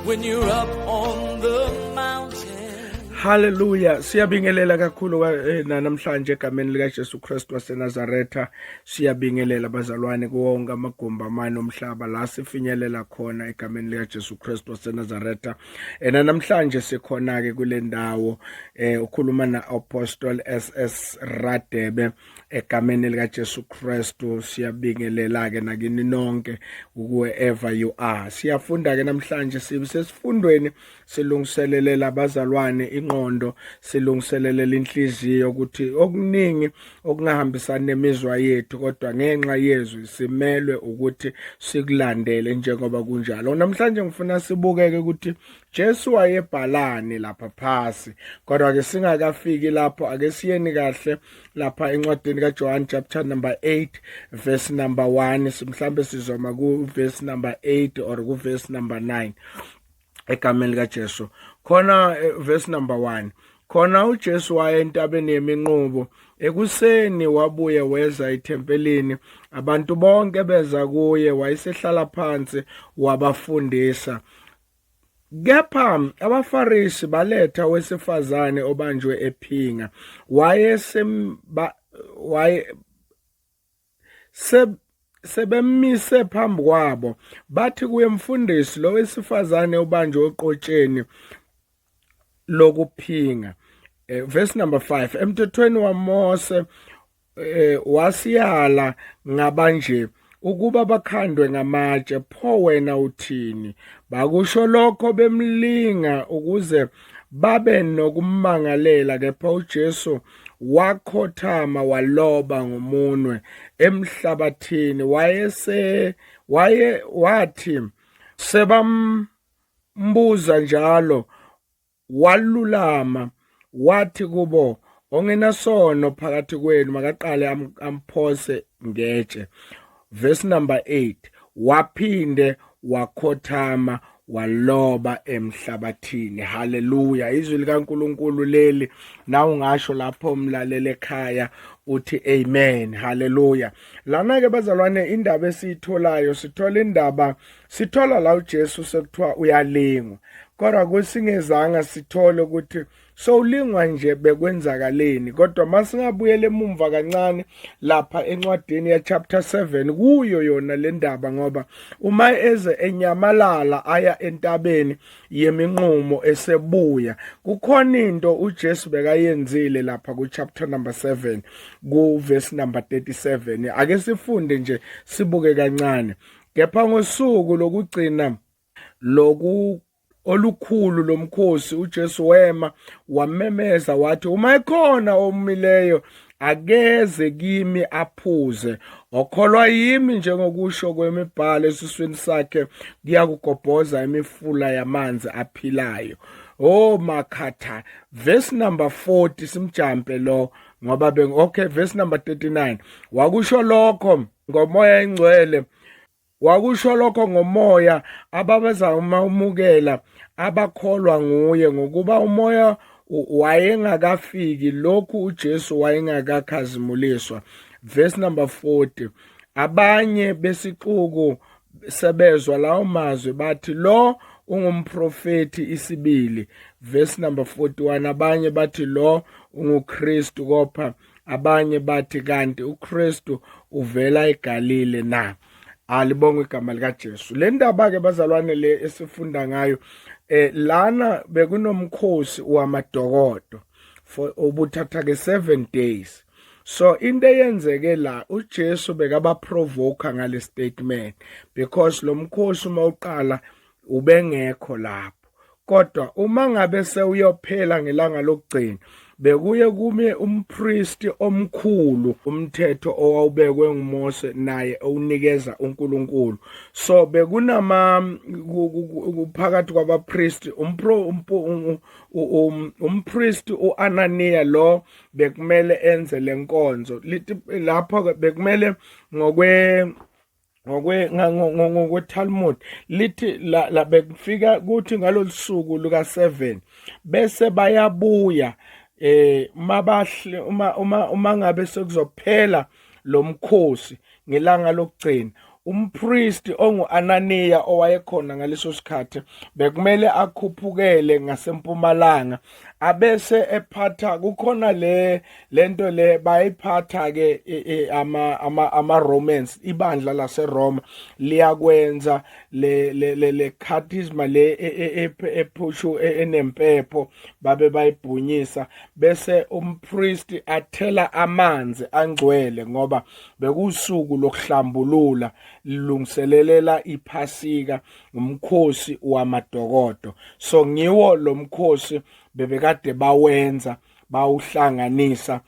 When you're up on the mountain. Hallelujah. Siyabingelela kakhulu namhlanje egameni lika Jesu Kristu waseNazaretha. Siyabingelela bazalwane kuwonke amagumbi amane omhlaba la sifinyelela khona egameni lika Jesu Kristu waseNazaretha. Ena namhlanje sikhona ke kule ndawo ukhuluma na Apostle SS Radebe egameni lika Jesu Kristu. Siyabingelela ke nakini nonke wherever you are. Siyafunda ke namhlanje, sisesifundweni, silungiselelela abazalwane ingqondo, silungiselelela inhliziyo ukuthi okuningi okungahambisani nemizwa yethu, kodwa ngenxa yezwi simelwe ukuthi sikulandele njengoba kunjalo. Namhlanje ngifuna sibukeke ukuthi Jesu wayebhalani lapha phasi, kodwa ke singakafiki lapho, ake siyeni kahle lapha encwadini kaJohn chapter number 8 verse number 1. Mhlambe sizoma ku verse number 8 or ku verse number 9 egameni likaJesu. Khona verse number 1 khona, uJesu waya entabeni yeminqubo ekuseni, wabuye weza ethempelini, abantu bonke beza kuye, wayesehlala phansi wabafundisa. Kepha abaFarisi baletha owesifazane obanjwe ephinga, wayesemba waye sebemmise phambi kwabo, bathi kuye, "Mfundisi, lo wesifazane ubanjwe oqotsheni lokuphinga." Verse number 5, emthethweni waMose wasiyala ngabanje ukuba bakhandwe ngamatshe, pho wena uthini? Bakusho lokho bemlinga ukuze babe nokummangalela, kepha uJesu wakhothama waloba ngomunwe emhlabathini. Wayese waye wathi sebambuza njalo, walulama wathi kubo, "Ongenasono phakathi kwenu makaqale amphose ngetshe." Verse number 8, waphinde wakhothama waloba emhlabathini. Haleluya, izwi likaNkuluNkulu leli. Na ungasho lapho umlalele ekhaya uthi amen, haleluya. Lana ke bazalwane, indaba esiyitholayo, sithola indaba, sithola la uJesu sekuthiwa uyalingwa, kodwa kusingezanga sithole ukuthi sowulingwa nje bekwenzakaleni. Kodwa masingabuyela emumva kancane lapha encwadini ya chapter 7 kuyo yona le ndaba, ngoba uma eze enyamalala aya entabeni yeminqumo, esebuya kukhona into uJesu bekayenzile lapha ku chapter number 7 ku verse number 37. Ake sifunde nje, sibuke kancane. Kepha ngosuku lokugcina loku olukhulu lomkhosi, uJesu wema wamemeza wathi, "Uma ekhona omileyo, akeze kimi aphuze. Okholwa yimi, njengokusho kwemibhalo, esiswini sakhe kuyakugobhoza imifula yamanzi aphilayo." Oh makhatha, verse number 40 simjampe lo ngoba beng okay, verse number 39, wakusho lokho ngoMoya Ingcwele, wakusho lokho ngoMoya ababezamamukela abakholwa nguye, ngokuba uMoya wayengakafiki lokhu uJesu wayengakakhazimuliswa. Verse number 40, abanye besixuku sebezwa lawo mazwi bathi, "Lo ungumprofeti isibili." Verse number 41, abanye bathi, "Lo unguKristu." Kopha abanye bathi, "Kanti uKristu uvela eGalile na?" Alibongwe igama likaJesu. Le ndaba ke bazalwane le esifunda ngayo lana, bekunomkhosi wamadokodo for obuthatha ke 7 days. So into eyenzeke la, uJesu bekaba provoke ngale statement because lo mkhosi uma uqala ubengekho lapho, kodwa uma ngabe sewuyophela ngelanga lokugcina, bekuye kume umpristi omkhulu, umthetho owawubekwe nguMose naye owunikeza uNkulunkulu. So bekunama phakathi kwabapristi umpristi uAnaniya, lo bekumele enze lenkonzo lithi lapho bekumele ngokwe Talmud lithi la bekufika kuthi ngalolu luka 7 bese bayabuya mabahle uma ngabe sekuzophela lo mkhosi ngelanga lokugcina. Umpristi onguAnaniya owayekhona ngaleso sikhathi bekumele akhuphukele ngasempumalanga abese ephatha kukhona le lento le bayiphatha ke e, e, ama ama ama Romans, ibandla laseRoma liyakwenza le le le charisma le e, ephushu enempepho babe bayibhunyisa, bese umpristi athela amanzi angcwele ngoba bekusuku lokuhlambulula lilungiselelela iphasika, umkhosi wamadokodo. So ngiwo lo mkhosi bebekade bawenza, bawuhlanganisa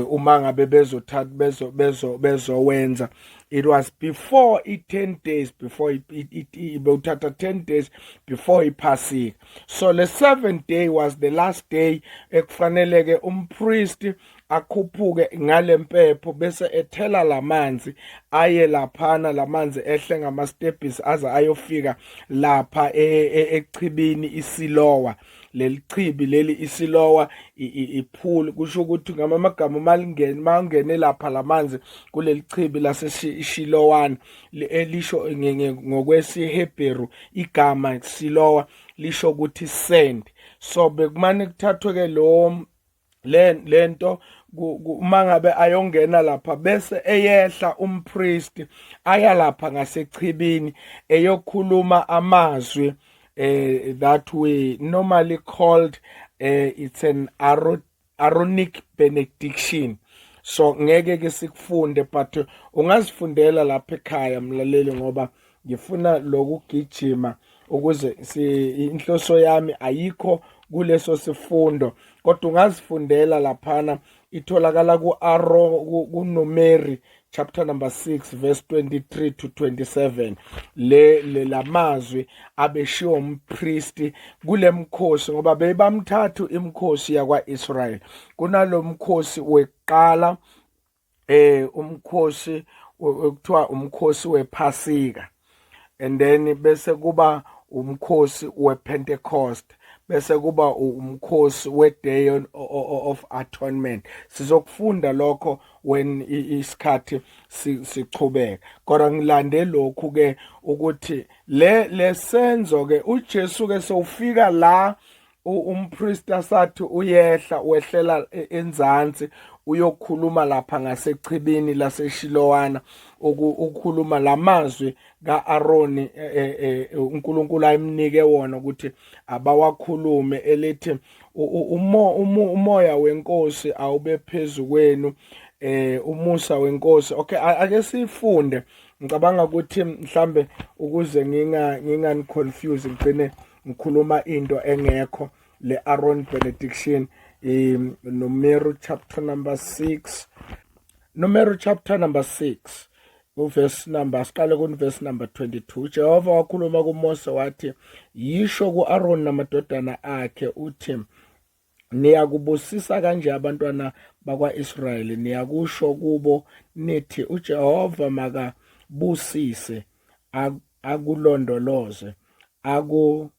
uma ngabe bezothatha bezo bezo bezowenza. It was before i-10 days before, bewuthatha 10 days before iphasika. So le seventh day was the last day ekufanele-ke umpristi akhuphuke ngalempepho bese ethela lamanzi aye laphana, lamanzi ehle ngama-stepis aze ayofika lapha echibini iSilowa. Leli chibi leli iSilowa, ipool, kusho ukuthi ngamagama malingene mangene lapha lamanzi kuleli chibi laseShilowana, elisho ngokwesiHebheru igama Silowa lisho ukuthi send. So bekumane kuthathwe ke lo le lento uma ngabe ayongena lapha bese eyehla umpriest aya lapha ngasechibini eyokhuluma amazwi that we normally called it's an Aaronic benediction. So ngeke ke sikufunde, but ungazifundela lapha ekhaya, mlaleli, ngoba ngifuna lokugijima ukuze inhloso yami ayikho kuleso sifundo, kodwa ungazifundela laphana, itholakala ku-Aro kuNumeri chapter number 6 verse 23 to 27, le lamazwi abeshiwo umpristi kulemkhosi, ngoba bebamthathu imkhosi yakwaIsrael. Kunalomkhosi weqala, umkhosi ekuthiwa umkhosi wePhasika, and then bese kuba umkhosi wePentecost, bese kuba umkhosi we-Day of Atonement. Sizokufunda lokho when isikhathi sichubeka, kodwa ngilande lokhu ke ukuthi le lesenzo ke uJesu ke sowufika la umpriest asathi uyehla, wehlela enzansi uyokhuluma lapha ngasechibini laseShilowana ukukhuluma lamazwi kaAroni uNkulunkulu ayimnike wona ukuthi abawakhulume, elithi umoya wenkosi awube phezu kwenu, umusa wenkosi. Okay, ake sifunde. Ngicabanga ukuthi mhlambe ukuze ngingani confuse, ngigcine ngikhuluma into engekho, le Aaron benediction, Numero chapter number 6, Numero chapter number 6 uverse number, siqale ku verse number 22. Jehova wakhuluma kuMose wathi, "Yisho kuAaron namadodana akhe uthi, niyakubusisa kanje abantwana bakwaIsrayeli, niyakusho kubo nithi, uJehova makabusise akulondoloze, aku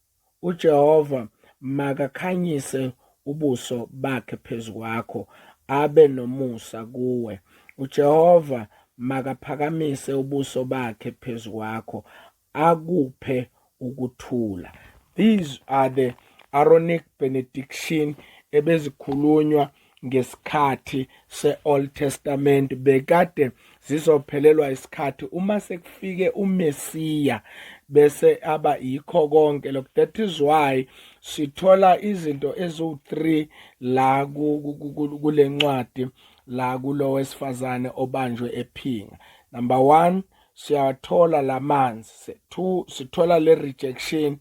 uJehova makakhanyise ubuso bakhe phezu kwakho, abe nomusa kuwe. uJehova makaphakamise ubuso bakhe phezu kwakho, akuphe ukuthula." These are the Aaronic benediction ebezikhulunywa ngesikhathi se-Old Testament, bekade zizophelelwa isikhathi uma sekufike uMesiya bese aba yikho konke lokho. That is why sithola izinto eziwu-3 la kule ncwadi la kulo wesifazane obanjwe ephinga. Number 1, siyathola lamanzi. 2, sithola le rejection.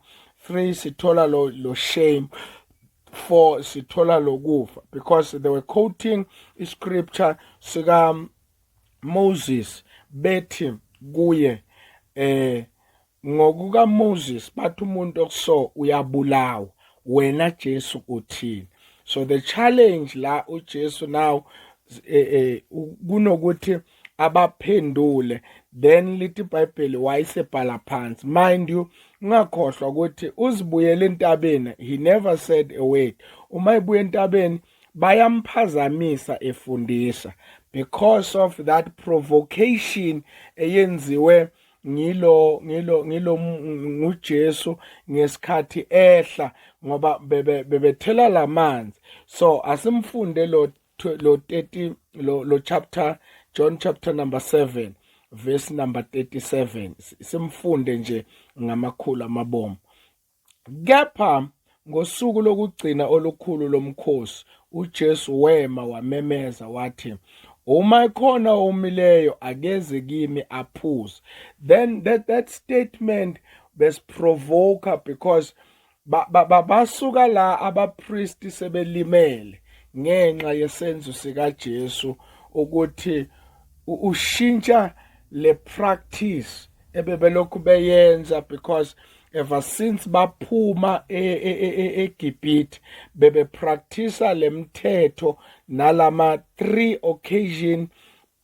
3, sithola lo shame. 4, sithola lokufa, because they were quoting iscripture sika Moses, bethi kuye ngokuka Moses bathi umuntu okuso uyabulawa, wena Jesu uthini? So the challenge la uJesu now kunokuthi abaphendule, then lithi iBhayibheli wayesebhala phansi. Mind you, ungakhohlwa ukuthi uzibuyele entabeni, he never said a word. Uma ebuya entabeni bayamphazamisa efundisa because of that provocation eyenziwe. ngilo ngilo ngilo nguJesu ngesikhathi ehla ngoba bebethela lamanzi. So asimfunde lo 30 lo chapter, John chapter number 7 verse number 37, simfunde nje ngamakhulu amabomu. Kepha ngosuku lokugcina olukhulu lomkhosi, uJesu wema wamemeza wathi, "Uma ekhona omileyo, akeze kimi aphuze." Then that statement besiprovoka because basuka la abapristi sebelimele ngenxa yesenzo sikaJesu ukuthi ushintsha le practice ebebelokhu beyenza, because ever since baphuma eGibhithe bebe practice lemthetho nalama three occasion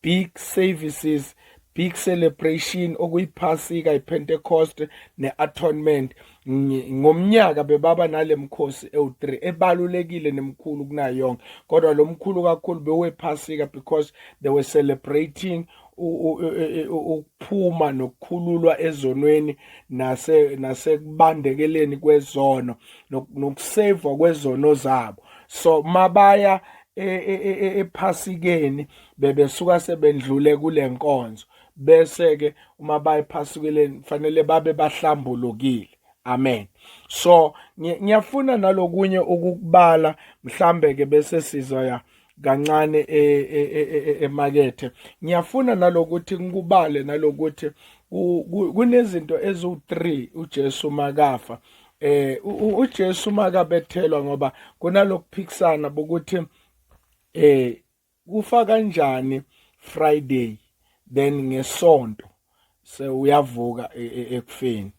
big services, big celebration, okuyiphasika, iPentecost neAtonement. Ngomnyaka bebaba nalemkhosi ewu3 ebalulekile nemkhulu kunayo yonke, kodwa lo mkhulu kakhulu bewephasika because they were celebrating ukuphuma nokukhululwa ezonweni nasekubandekeleni kwezono nokusevwa kwezono zabo. So mabaya ephasikeni bebesuka sebendlule kule nkonzo, bese ke uma baya ephasikeni fanele babe bahlambulukile. Amen. So ngiyafuna nalokunye ukukubala mhlambe ke bese sizoya kancane emakethe. Ngiyafuna nalokuthi ngikubale nalokuthi kunezinto eziwu3 uJesu makafa, uJesu makabethelwa, ngoba kunalokuphikisana bokuthi kufa kanjani Friday, then ngesonto sewuyavuka ekufeni.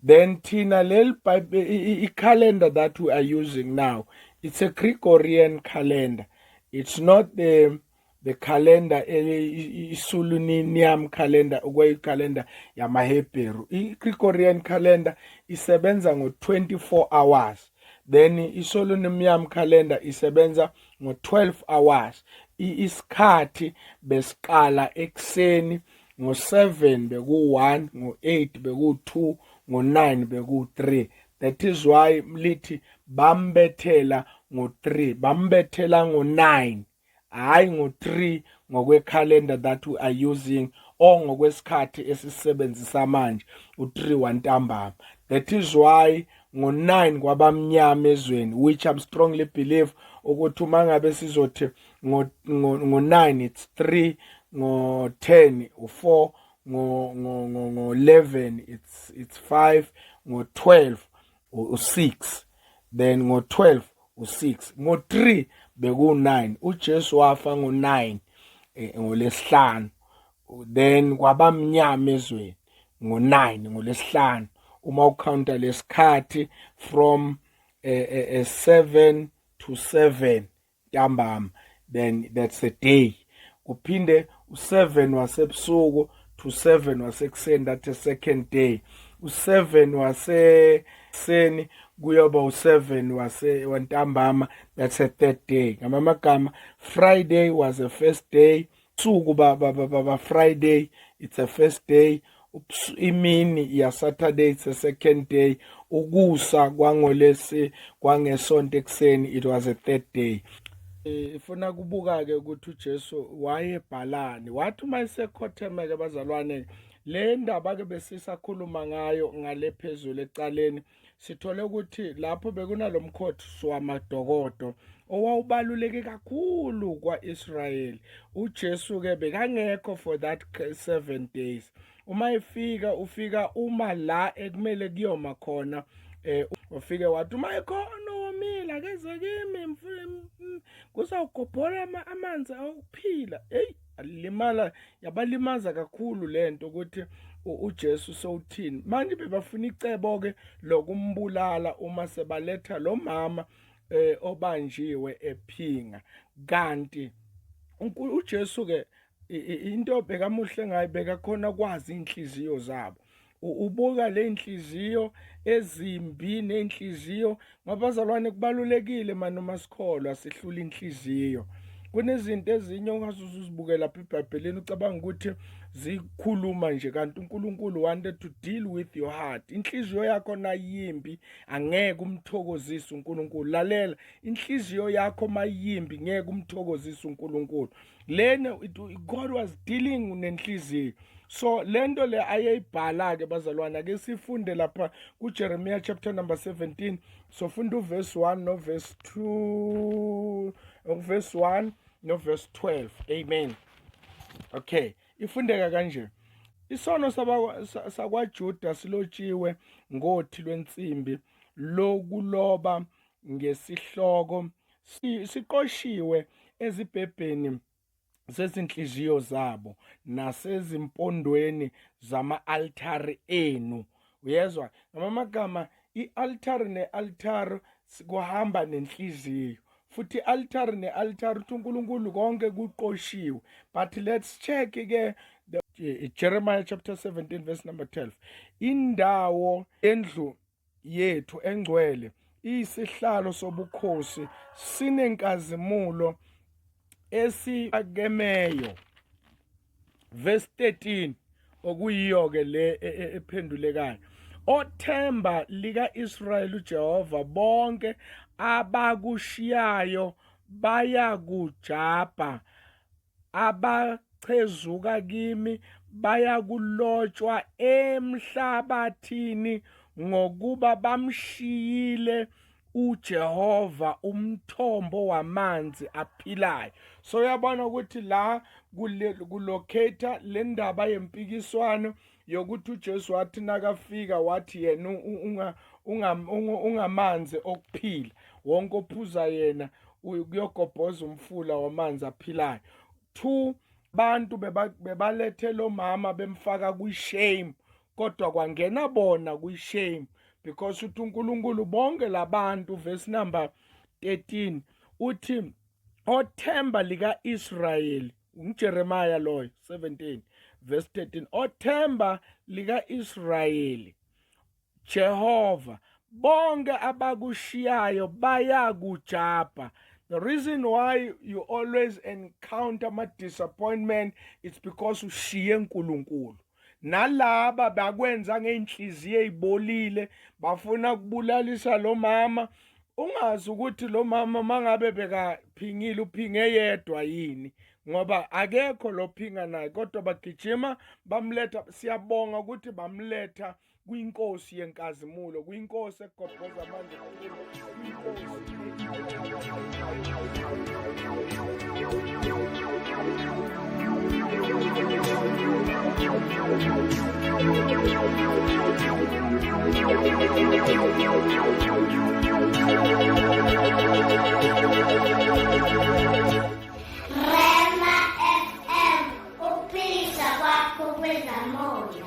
Then thina leli i-calendar that we are using now, it's a Gregorian calendar, it's not the calendar, iSolonium calendar, okuyicalendar yamaHebheru. I-Gregorian calendar isebenza ngo-24 hours, then iSolonium calendar isebenza ngo-12 hours. Isikhathi besiqala ekuseni ngo-7 beku-1, ngo-8 beku-2, ngo-9 beku-3. That is why lithi bambethela ngo-3, bambethela ngo-9, hayi ngo-3 ngokwekhalenda that we are using or ngokwesikhathi esisebenzisa manje u-3 wantambama. That is why ngo-9 kwabamnyama ezweni, which I'm strongly believe ukuthi uma ngabe sizothi ngo-9 it's 3, ngo-10 u-4, ngo-11 it's 5, ngo-12 u-6, then ngo-12 u-6, ngo-3 beku-9. UJesu wafa ngo-9 ngolesihlanu, then kwabamnyama ezweni ngo-9 ngolesihlanu. Uma ucounta lesikhathi from 7 to 7 ntambama, then that's a day. Kuphinde u7 wasebusuku to 7 wasekuseni, that's a second day. U7 wasekuseni kuyoba u7 wase wantambama, that's a third day. Ngamagama, Friday was a first day, suku ba Friday, it's a first day. Imini ya Saturday, it's a second day. Ukusa kwangolesi kwangesonto ekuseni, it was a third day. Ifuna kubuka ke ukuthi uJesu wayebhalani. Wathi uma esekhotheme ke, bazalwane, le ndaba ke besisakhuluma ngayo ngale phezulu ecaleni, sithole ukuthi lapho bekunalomkhosi wamadokodo owawubaluleke kakhulu kwaIsrayeli. uJesu ke bekangekho for that 7 days. Uma efika, ufika uma la ekumele kuyoma khona. Ufike wathi, "Uma ekhona womile, akeze kimi, kuzawugobhola amanzi okuphila." Hey, alimala, yabalimaza kakhulu lento ukuthi uJesu sowuthini manje. Bebafuna icebo ke lokumbulala uma sebaletha lo mama obanjiwe ephinga. Kanti uJesu ke into bekamuhle ngayo, bekakhona kwazi inhliziyo zabo. Ubuka le inhliziyo ezimbi nenhliziyo, ngabazalwane kubalulekile manje uma sikholwa sihlula inhliziyo. Kunezinto ezinye ongazuze uzibuke lapha eBhayibhelini ucabanga ukuthi zikhuluma nje, kanti uNkulunkulu wanted to deal with your heart. Inhliziyo yakho nayimbi angeke umthokozise uNkulunkulu. Lalela, inhliziyo yakho mayimbi ngeke umthokozise uNkulunkulu. Lena God was dealing nenhliziyo. So lento le ayeyibhala ke bazalwana, ake sifunde lapha kuJeremiah chapter number 17. Sofunda uverse 1 no verse 2, verse 1 no verse 12. Amen. Okay, ifundeka kanje: isono sakwaJuda silotshiwe ngothi lwensimbi lokuloba ngesihloko, siqoshiwe ezibhebheni zezinhliziyo zabo nasezimpondweni zama-altari enu. Uyezwa? Ngamamagama, i-altari ne-altari kuhamba nenhliziyo, futhi i-altari ne-altari uthi uNkulunkulu konke kuqoshiwe. But let's check ke Jeremiah chapter 17 verse number 12. Indawo endlu yethu engcwele iyisihlalo sobukhosi sinenkazimulo esipakemeyo. Verse 13, okuyiyo ke le ephendulekayo: othemba lika-Israyeli uJehova, bonke abakushiyayo bayakujabha, abachezuka kimi bayakulotshwa emhlabathini, ngokuba bamshiyile uJehova umthombo wamanzi aphilayo. So uyabona ukuthi la kulocate le ndaba yempikiswano yokuthi uJesu wathi nakafika wathi yena ungamanzi okuphila, wonke ophuza yena kuyogobhoza umfula wamanzi aphilayo. Two, bantu bebalethe lo mama bemfaka kwi-shame, kodwa kwangena bona kwi-shame, because uthi uNkulunkulu bonke labantu, verse number 13 uthi othemba lika-Israyeli, unguJeremiah loyo 17 verse 13, othemba lika-Israyeli Jehova, bonke abakushiyayo bayakujabha. The reason why you always encounter ama disappointment, it's because ushiye uNkulunkulu. Nalaba bakwenza ngeinhliziyo ezibolile, bafuna ukubulalisa lo mama. Ungazi ukuthi lo mama mangabe bekaphingile, uphinge yedwa yini, ngoba akekho lo phinga naye, kodwa bagijima bamletha. Siyabonga ukuthi bamletha kwinkosi yenkazimulo, kwinkosi egobhoza amandla, kwinkosi. Rema FM, ukuphilisa kwakho kwezamoya.